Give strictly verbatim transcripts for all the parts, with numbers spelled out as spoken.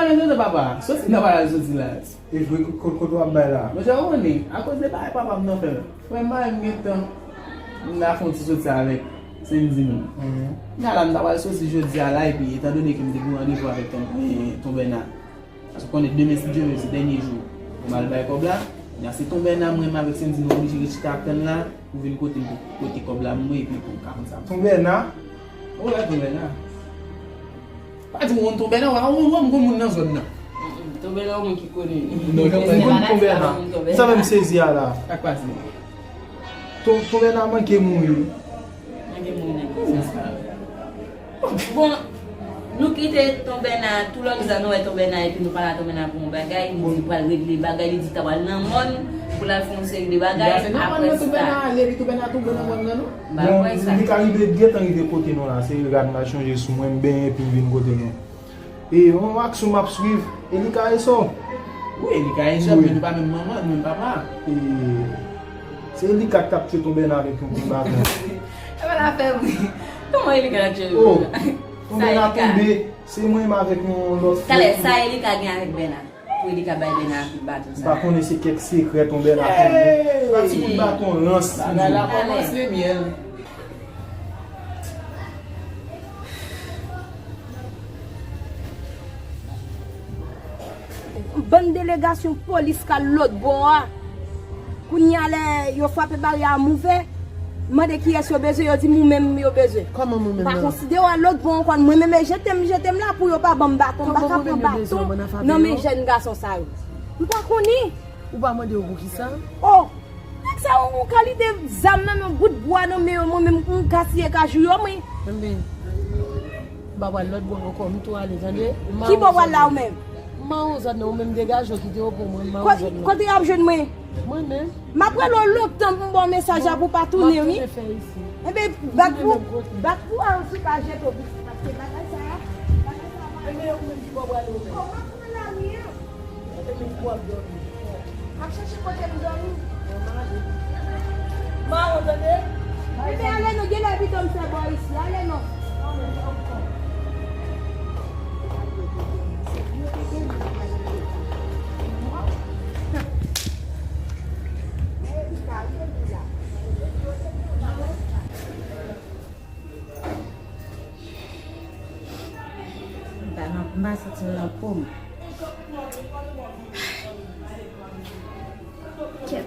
Mwen, tonton papa, soti nan bagay soti la. E vre, kote w ap bay la? Monchè, ou konnen, akoz de bagay papa m nan fè. Frè m, mari m gentan, m la fè yon ti soti avèk Sendy menm. Mhm. Kounya la, m ta pral soti jodi a la, epi, etandone ke m te gen randevou avèk ton, eh, ton Bèna. Paske w konnen demen, si Dye vle, se dènye jou pou m al bay kòb la. Kounya, se ton Bèna, mwen menm avèk Sendy, nou oblije ret chita ap tann la, pou vin kote m, pou pote kòb la, mwen, epi pou m ka konn sa. Ton Bèna? Ou wè ton Bèna. Pa di w konn ton Bèna, wè, wè, wè, m konn moun nan zòn nan. Mm, mm. Ton Bèna, ou moun ki konnen. Non, jan mwen konn ton Bèna. Sa menm sezi a la. Sa k pase? Ton, ton Bèna manke mouri. Manke mouri nan kisa? Bon, nou kite ton Bèna, tou lòt zan nou wè ton Bèna, epi nou pa la ton Bèna pou yon bagay, li di pral regle bagay, li di ta pral nan mòn, pou l al fè yon seri de bagay, apre sa. Ton Bèna ale, li ton Bèna tonbe nan mòn nan, non? Bon, li ka rive, gentan rive kote nou la. Se rad m al chanje sou mwen, m benyen epi m vin kote nou. E yon aksyon m ap swiv, Elika Eso. Wi, Elika Eso, men nou pa menm manman, nou menm papa. E se Elika k t ap tchwe ton Bèna avèk yon kout baton. E pa l ap fè bri. Kòman Elika t ap tchwe? Oh, ton Bèna tonbe, se mwen menm avèk yon lòt. Talè, sa Elika gen avèk Bèna? Pou li ka bay Bèna kout baton sa. M pa konnen se kèk sekrè ton Bèna konnen. Sa ti kout baton rans. Bagay la kòmanse myèl. Bann delegasyon polis k al lòt bò a. Kounye a lè yo frape baryè a m ouvè, mande kiyès yo bezwen, yo di m ou menm yo bezwen. Kòman mwen menm nan? M pa konsidere w al lòt bò ankò, mwen menm e jete m, jete m la pou yo pa ban m baton, m pa ka pran baton nan men jèn gason sa yo. M pa konnen. Ou pa mande yo poukisa? Oh! Nèg sa yo yon kalite zam nan men, bout bwa nan men yo, mwen menm m gaspiye kajou yo, mwen. Enben, m pa pral lòt bò ankò, m tou ale, tande? Ki bò w pral la ou menm? M mawon zòn nan, ou menm degaje w kite yo pou mwen, m mawon zòn nan. Kote y ap jwenn mwen? Mwen menm. M ap rele w lontan pou m ba w mesaj la pou w pa tounen, wi. M ap tounen fè isi. Enben, bat pou, bat pou al sou pa jete w, paske bagay sa a, bagay sa a pa. Enben, ou menm ki bò w prale ou menm? Kòman pou nan lari a? Mete men pou w ap dòmi. M ap chèche kote m dòmi. Mawon, tande? Enben, ale non, genlè pito m fè bò isi. Ale non. M pa nan, m pa santi m nan po m. Kèt.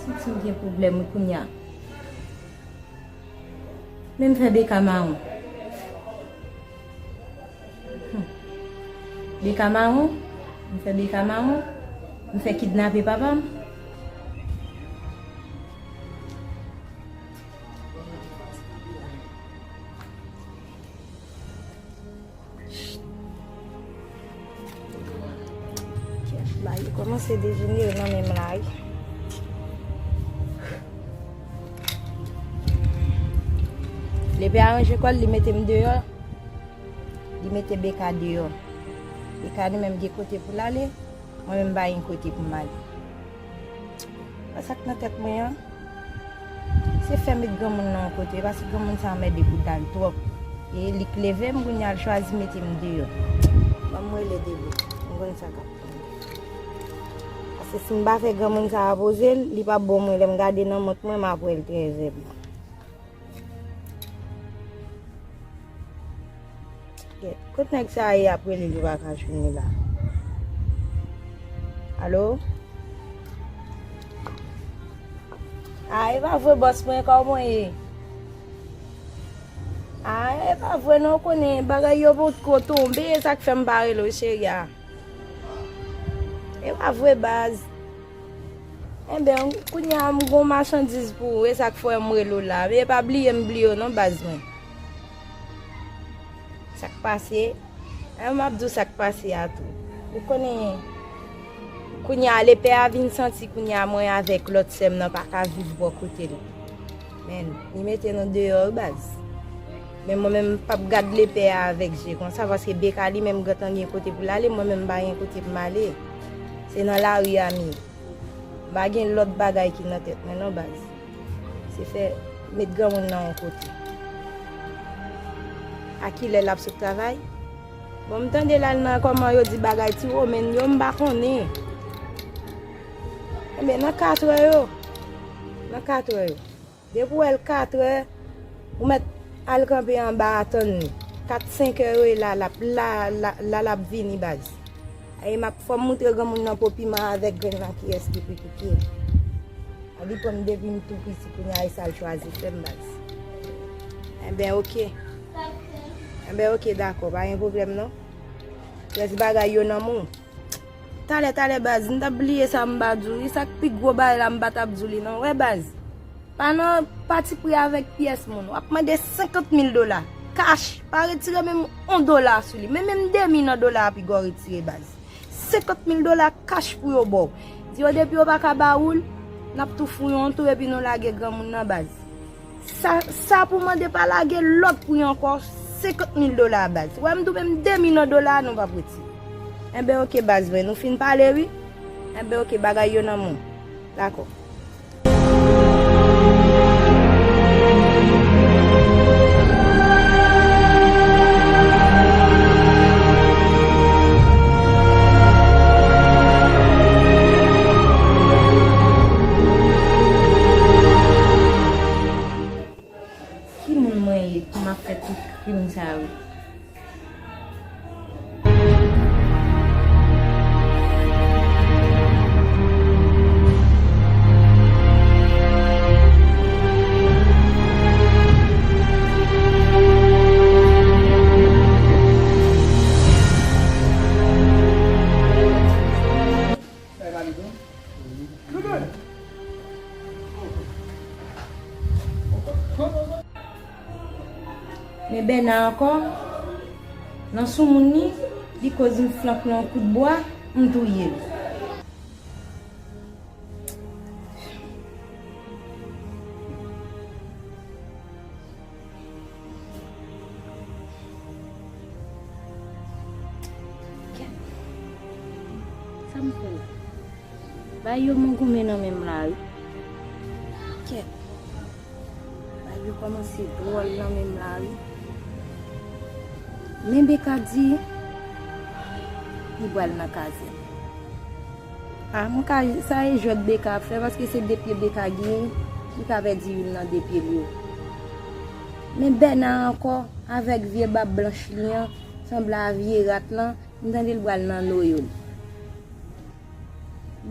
Santi m gen pwoblèm wi kounye a. Men m fè Beka mawon. Hmm. Beka mawon, m fè Beka mawon, m fè kidnape papa m. Kèt, bagay yo kòmanse dejenere nan men m la wi. Lepe a ranje kò l, li mete m deyò. Li mete Beka deyò. Beka li menm gen kote pou l ale, mwen menm m pa gen kote pou m ale. Sa k nan tèt mwen an, se fè met granmoun nan yon kote, paske granmoun sa anmède bouda l twòp. E li k leve m, kounye a l chwazi mete m deyò. Ban m rele Debo, m konn sa k ap pran. Paske si m pa fè granmoun sa a poze l, li p ap bon mwen, lè m gade nan mont mwen, m ap wè l trè zèb. Kot nèg sa a ye ap rele li pa ka jwenn li la? Alo? A, e pa vre bòs mwen, kòman w ye? A, e pa vre non, w konnen bagay yo potko tonbe, e sa k fè m pa rele w cheri a. E pa vre baz. Enben, kounye a m gon machandiz pou ou, e sa k fè m rele w la. Men pa bliye m bliye w non baz mwen. Sa k pase? An, m ap di w sa k pase a tou. Ou konnen, kounye a lepè a vin santi kounye a mwen avèk lòt sè m nan pa ka viv bò kote l. Men, li mete nou deyò wi baz. Men mwen menm m p ap gad lepè a avèk je konsa, paske Beka li menm gentan gen kote pou l ale, mwen menm m pa gen kote pou m ale. Se nan lari a m ye. M pa gen lòt bagay ki nan tèt mwen non baz. Se fè met granmoun nan yon kote. A kilè l ap sot travay? Bon, m tande la nan kòman yo di bagay ti Women yo, m pa konnen. Ebyen, nan katrè yo. Nan katrè yo. Depi w wè l katrè, ou mèt al kanpe anba atann li. Kat, senk è yo e la, l ap la, la, la, l ap vini, baz. E m ap fò m moutre granmoun nan po piman avèk grenn nan kiyès ki pi pike. A li pran m depi m tou piti, kounye a e sa l chwazi fè m, baz. Enben, oke. Enben, oke, dakò, pa gen pwoblèm non. Rès bagay yo nan men w. Talè, talè, baz, m t ap bliye sa m pa di w. E sa k pi gwo bagay la m pa t ap di w li non. Wè, baz, pa nan pati pri avèk pyès moun. W ap mande senkant mil dola. Kach, pa retire menm yon dola sou li. Men menm demi nan dola a piga w retire, baz. Senkant mil dola kach pou yo ba w. Di yo depi yo pa ka ba ou l, n ap tou fouye yon tou epi nou lage granmoun nan, baz. Sa, sa pou mande pa lage lòt pri ankò, senkant mil dola, baz. Wè m tou menm demi nan dola a nou p ap retire. Enben, oke, baz mwen, nou fin pale, wi. Enben, oke, bagay yo nan men w. Dakò. Ki moun mwen ye pou m ap fè tout krim sa yo? Men Bèna ankò, nan soumoun li, li koz m flank nan kout bwa, m touye l. Kèt. Sa m fè la? Bagay yo mangoumen nan men m la, wi. Kèt. Bagay yo kòmanse dwòl nan men m la, wi. Men Beka di li pral nan kazèn. A, mwen ka, sa e jwèt Beka ap fè, paske se de pye Beka genyen, li ka pèdi youn nan de pye l yo. Men Bèna ankò, avèk vye bab blanch li an, sanble a vye rat lan, m tande l pral nan noyo l.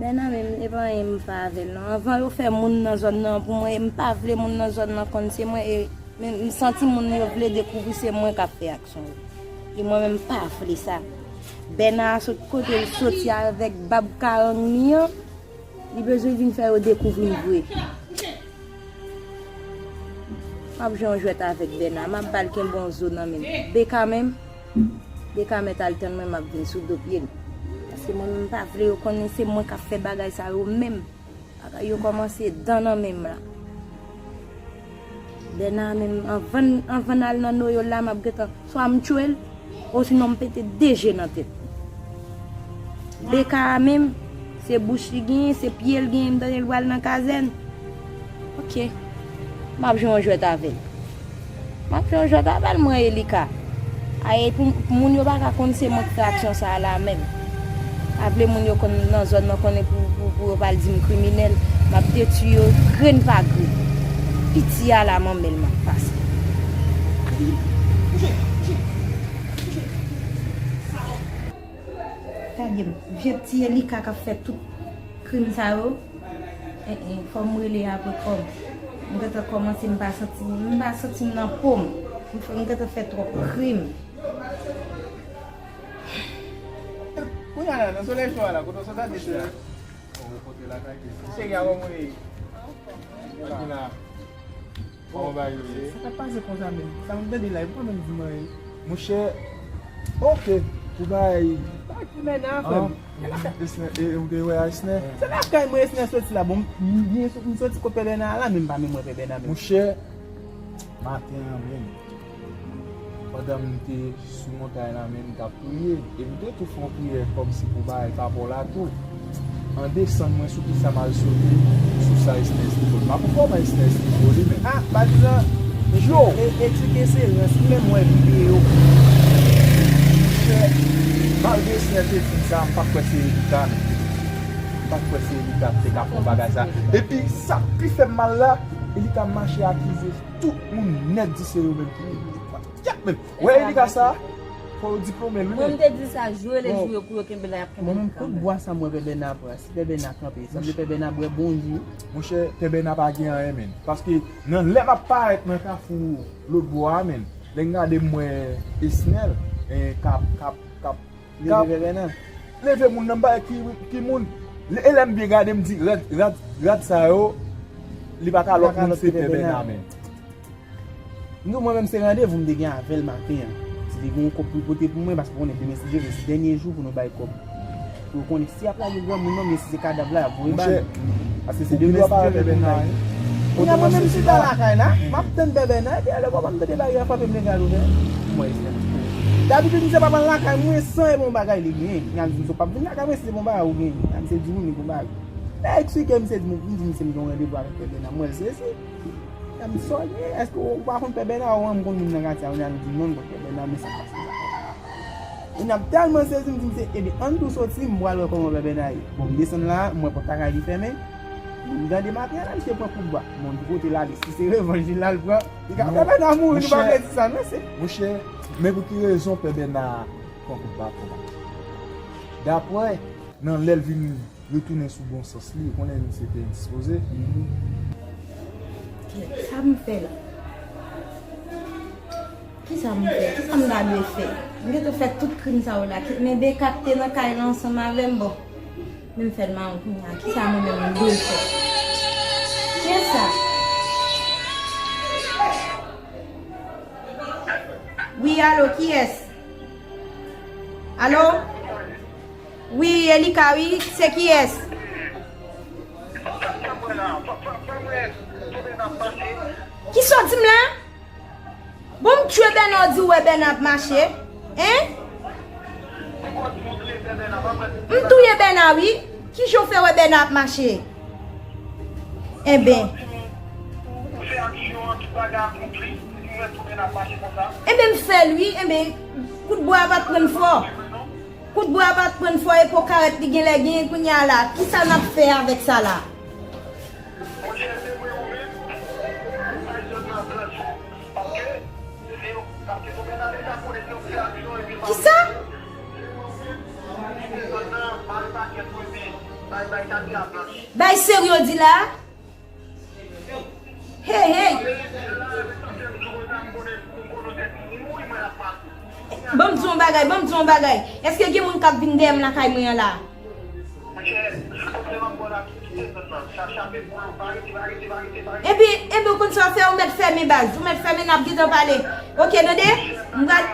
Bèna menm, e pa anyen m fè avè l non. Anvan yo fè moun nan zòn nan pou mwen, e m pa vle moun nan zòn nan konn se mwen, e men m santi moun yo vle dekouvri se mwen k ap fè aksyon yo. E mwen menm m pa vle sa. Bèna a sot kote l soti avèk bab karang li an, li bezwen vin fè yo dekouvri m vre. M ap jwe yon jwèt avèk Bèna, m ap ba l kenbe yon zo nan men l. Beka menm, Beka mèt al tann mwen, m ap vin sou do pye l. Paske mwen menm m pa vle yo konnen se mwen k ap fè bagay sa yo menm. Bagay yo kòmanse dan nan men m la. Bèna menm, anvan, anvan n al nan noyo l la, m ap gentan swa m tchwe l, osinon m pete de je nan tèt li. Beka a menm, se bouch li genyen, se pye l genyen, m tande l pral nan kazèn. Oke. M ap jwe yon jwèt avè l. M ap fè yon jwèt avè l, mwen e Lika. Ay, pou, pou moun yo pa ka konn se mwen ki fè aksyon sa a la menm. Pa vle moun yo konn nan zòn nan konnen pou, pou, pou yo pa al di m kriminèl. M ap detwi yo grenn pa grenn. Piti a la manmèl m ap pase. Gade m, vye piti Elika k ap fè tout krim sa yo. En, en, fò m rele apre kòm. M gentan kòmanse, m pa santi, m pa santi m nan po m. M fè, m gentan fè twòp krim. Kounye a la, nan solèy cho a la, kote w sot ap di la? Cheri a, kòman w ye? Tranquila. Kòman bagay yo ye? Sa k ap pase konsa menm? Sa m tande la, e pou mwen menm di mwen. Monchè, oke, pou bagay. Bagay pou Bèna, frè m. Esnè, e, ou te wè Esnè? Se lakay mwen Esnè soti la. Bon, m, m, m soti kot Pè Bèna la, men m pa menm wè Pè Bèna menm. Monchè, maten an menm, pandan m te sou montay la menm, m t ap priye. E m te tou fè yon priyè kòmsi pou bagay pa pò la tou. An desann, mwen sou kisa m al sote sou sa Esnès te fè. M pa konn kòman Esnès te fè li menm. Ah, patizan, yo! E, e, eksplike se rans, ou menm wè videyo. Malgre Esnèl te di m sa, m pa t kwè se Elika, men. M pa t kwè se Elika ki te ka fè yon bagay sa. Epi sa k pi fè m mal la, Elika mache akize tout moun nèt, di se yo menm ki. Yap menm. Wè Elika sa, fò yo diplome l wi. Mwen, m te di sa, jwe le jwe pou yo kenbe la, y ap kenbe. Mwen menm, kout bwa sa m wè Pè Bèna pran, si Pè Bèna kanpe, sanble Pè Bèna bwè bonjou. Monchè, Pè Bèna pa gen anyen, menn. Paske nan lè m ap parèt nan kafou lòt bò a, menn, lè m gade m wè Esnèl, eh, k ap, k ap, k ap, k ap leve moun nan, m pa wè ki, ki moun. E lè m byen gade, m di, rad, rad, rad sa yo, li pa ka lòt moun, se Pè Bèna, menn. M di w, mwen menm se randevou m te gen avè l maten an. Si te gen yon kòb pou l pote pou mwen, paske w konnen demen si Dye vle, se dènye jou pou nou bay kòb. Pou yo konnen si y ap lage granmoun nan, men si se kadav la, y ap voye ba nou. Paske se demen si Dye vle pou nou bay. Kounye a mwen menm m chita lakay la, m ap tann Pè Bèna, epi alè papa m tande bagay la frape m, leve al ouvè. M wè Esnèl. Dabitid m se papa l lakay mwen, san e bon bagay li genyen. Y al di m se w p ap vin lakay mwen si se bon bagay ou genyen. Y al di se di moun li bon bagay. Lè eksplike m se di m, m di m se m gen yon randevou avèk Pè Bèna, m wè l sezi. Kòm sa w ye, èske w pa konn Pè Bèna? Ou wè m konn moun nan katye a, kounye a nou di non, m konn Pè Bèna, men sa pase la. Kounye a m tèlman sezi, m di misye, ebyen, ann tou soti, m pral wè kòman Pè Bèna ye. Bon, m desann la, m wè pòt lakay li fèmen. M tande maten an la, misye pran kout bwa. Bon, di kote l ale, si se revanj li l al pran, li ka Pè Bèna mouri, nou pa vle di sa, non, se. Monchè, men pou ki rezon Pè Bèna pran kout bwa konsa? Daprè, nan lè l vin retounen sou bon sans li, ou konnen misye te endispoze. Kèt, sa m fè la? Kisa m fè? Kisa m ta dwe fè? M gentan fè tout krim sa yo la. Men Bekat te nan kay la ansanm avè m, bon. Men m fè l mawon kounye a. Kisa mwen menm m dwe fè? Kiyès sa? Wi, alo, kiyès? Alo? Wi, Elika, wi. Se kiyès? Kisa w di m la? Bon, m tchwe Bèna, w di w wè Bèna ap mache. Hein? M touye Bèna, wi. Kijan w fè wè Bèna ap mache? Enben. Enben, m fè l, wi. Enben, kout bwa a pa t pran fò. Kout bwa a pa t pran fò, e po karèt li genlè genyen kounye a la. Kisa n ap fè avèk sa la? Kisa? Bay serye w di la? Hey, hey! Ban m di yon bagay, ban m di yon bagay. Èske gen moun k ap vin dèyè m lakay mwen an la? Epi, epi, ou konn sa w fè, ou mèt fèmen baz, ou mèt fèmen, n ap gentan pale. Oke, tande? M pral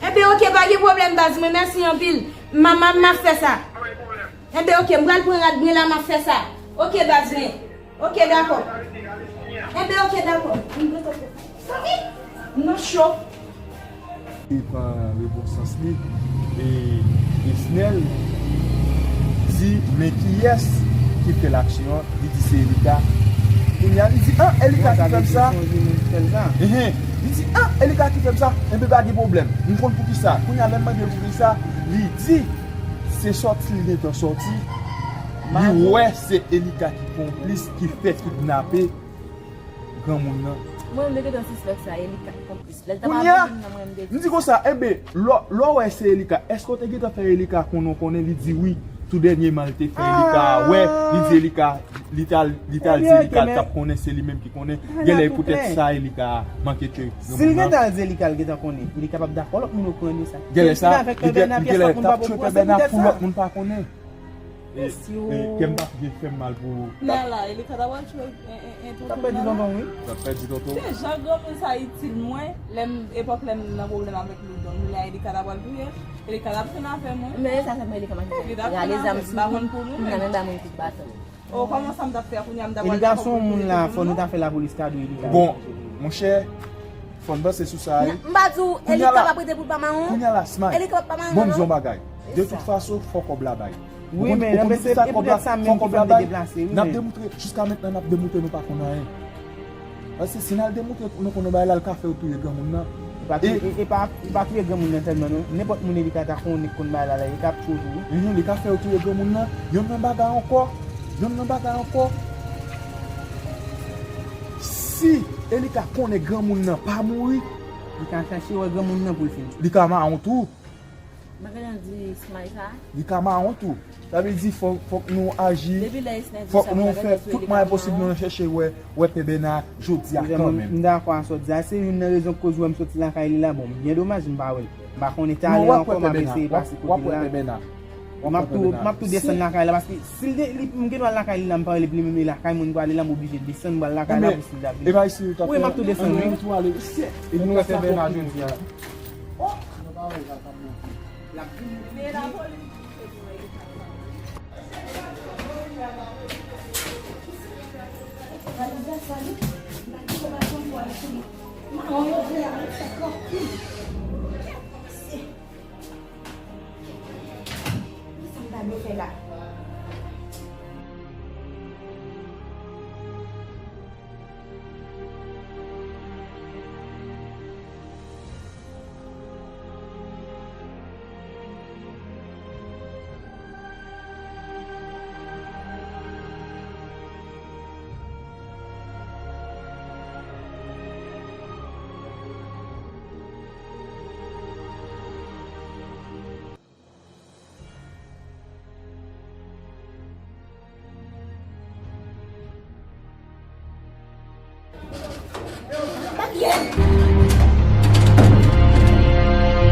Enben, oke, pa gen pwoblèm, baz mwen, mèsi anpil. M, m, m, m ap fè sa. Enben, oke, m pral pran rad mwen la, m ap fè sa. Oke, baz mwen. Oke, dakò. Enben, oke, dakò. M nan cho. Li pran rebonsans li, e Esnèl di, men kiyès ki fè laksyon an? Li di se Elika. Kounye a, li di, an, Elika ki fè m sa. Enhen. Li di, an, Elika ki fè m sa. Enben, pa gen pwoblèm. M konn poukisa. Kounye a, lè m mande l poukisa, li di, se sòti li gentan sòti. Li wè se Elika ki konplis, ki fè kidnape granmoun nan. Mwen, m te gentan sispèk sa, Elika ki konplis. Kounye a, m di konsa, enben, lè, lè w wè se Elika, èske w te gentan fè Elika konnen w konnen? Li di wi, tou dènyèman, li te fè Elika wè, li di Elika, li t al, li t al di Elika, li t ap konnen, se li menm ki konnen. Genlè, e poutèt sa, Elika manke tchwe granmoun nan. Si l gentan al di Elika, l gentan konnen. Elika p ap dakò lòt moun okouran de sa. Genlè sa, li genlè t ap tchwe Pè Bèna pou lòt moun pa konnen. E, e, kè m pa gen, fè m mal pou ou. Nala, Elika ta pral tchwe, e, e, e, tonton Nala. T ap pèdi tonton, wi. T ap pèdi tonton. Se jan granmoun sa itil mwen, lè m, epòk lè m nan pwoblèm avèk Loudon, Nala, Elika ta pral touye m. Elika t ap fè nan afè mwen. Men sa sèlman Elika manke fè. Rale zam sou moun, kounye a menm ba moun kout baton. O, kòman sa m t ap fè a kounye a, m ta pral Elika se yon moun la, fò nou ta fè lapolis kado Elika. Bon, monchè, fò n panse sou sa, wi. M pa di w, Elika p ap rete pou l pa mawon. Kounye a la, Smile. Elika p ap pa mawon, non. Bon, m di yon bagay. De tout fason, fò kòb la bay. Wi, men nan se e poutèt sa menm ki fè m te deplase, wi, men n ap demontre, jiska mentnan n ap demontre nou pa konn anyen. Paske si n al demontre nou konn yon bagay la, l ka fè yo touye granmoun nan. E pa touye, e pa, e pa touye granmoun nan sèlman non. Nenpòt moun Elika ta konnen ki konn bagay la, la, li ka ap touye tou, wi. Mhm, li ka fè yo touye granmoun nan. Yonn nan bagay ankò, yonn nan bagay ankò. Si Elika konnen granmoun nan pa mouri, li ka chache wè granmoun nan pou l fin. Li ka mawon tou. Bagay lan di Smay sa. Li ka mawon tou. Sa vle di fòk, fòk nou aji, fòk nou fè tout mwayen posib nou chèche wè, wè Pè Bèna jodi a kanmenm. M dakò a sa w di a. Se youn nan rezon k koz ou wè m soti lakay li la. Bon, byen domaj m pa wè l. M pa konnen talè ankò m ap eseye pase kote l la. M ap tou, m ap tou desann lakay la paske si l de, li, m gen dwa al lakay li la, m pa wè l epi li menm li lakay mwen m prale la, m oblije desann m pral lakay la pou si l ta vini. Wi, m ap tou desann, wi. Epi nou wè Pè Bèna jodi a. Kisa m ta dwe fè la?